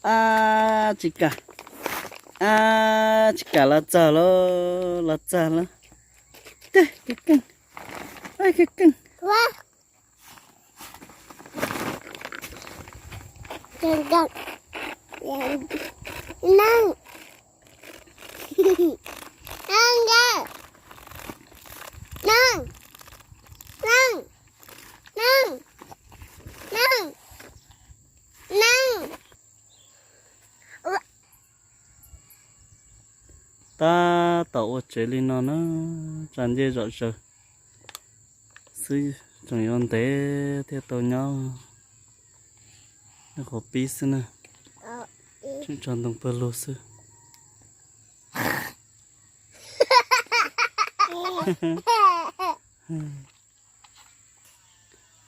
Ab, tsis kam, ab, tsis kam los txog lauj, los txog lauj. Tib, keeb keej, keeb keej. Tab tom ua tsev li no na, tsa ncej zom zaws xwb, tseem yuav ntev thiaj tau nyob. Nyob qhov pib xwb na, tseem tso ntoo pawg lug xwb.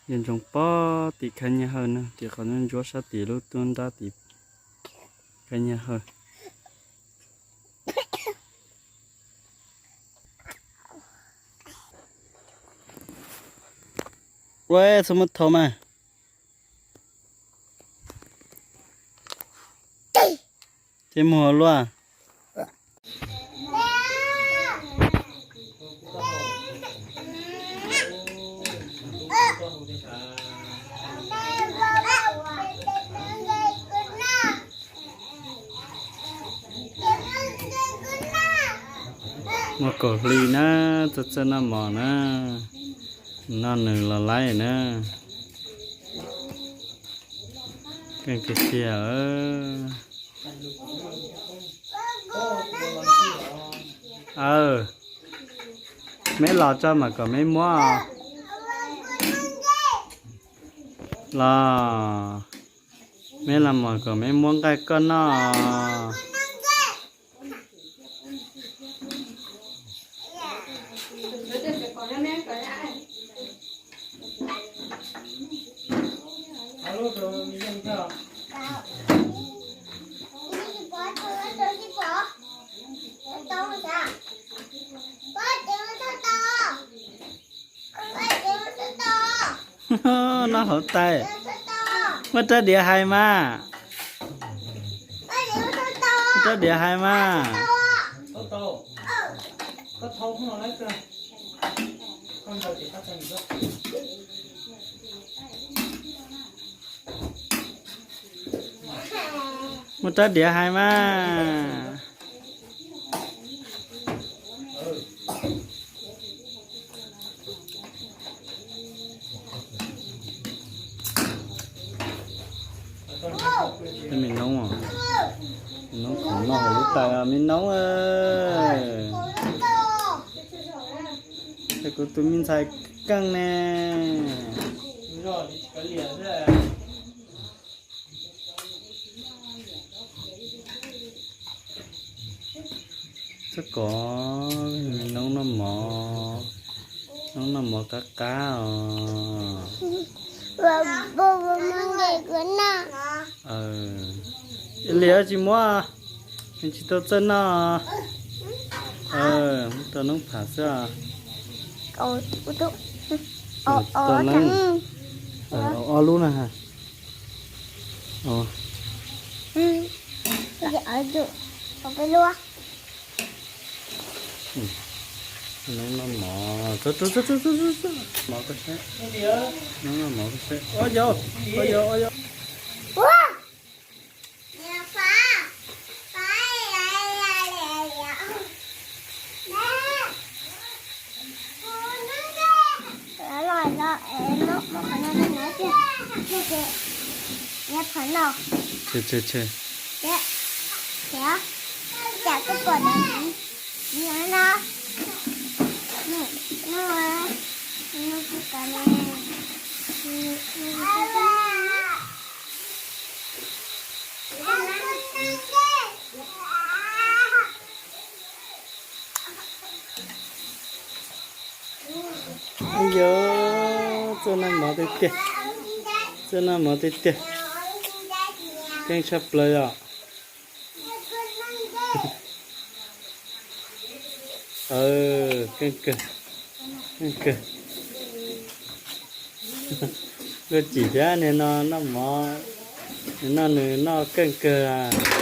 Yawg Ntsoov pob tim Khab Nyiaj Hawj na, tim qhov ntsuab sab tim lub tub nrab tim Khab Nyiaj Hawj. Ua txhob muab thau mas. Ces muag luaj. Muaj kaum hli na, txawj txawj noj mov na, noj nws los laib na. Keej tiag tiag. Aw, meb los tso mas kom meb muab. Los, meb los mas kom meb muab nqaij koj noj. Noj hauv tais. Muab rab diav hais mas. Muab rab diav hais mas. Muab rab diav hais mas. Me noob, me noob khoom noj hauv lub tais os me noob. Ces kuv tus me ntxhais keej ne. Txhob kov, noob noj mov, noob noj mov qab qab os. Ib lim tsis muab, tsis tau txawj noj. Muab rau noob pham xwb. Ob lub na. Noob noj mov, mov koj saib. Noob noj mov koj saib. Ua yau, ua yau, ua yau. Yog, txawj noj mov tiag tiag, txawj noj mov tiag tiag, keej tshaj plaws os. Keej kawg, keej kawg. Luag tsim thiab niag no noj mov, Noj nws noj keej kawg.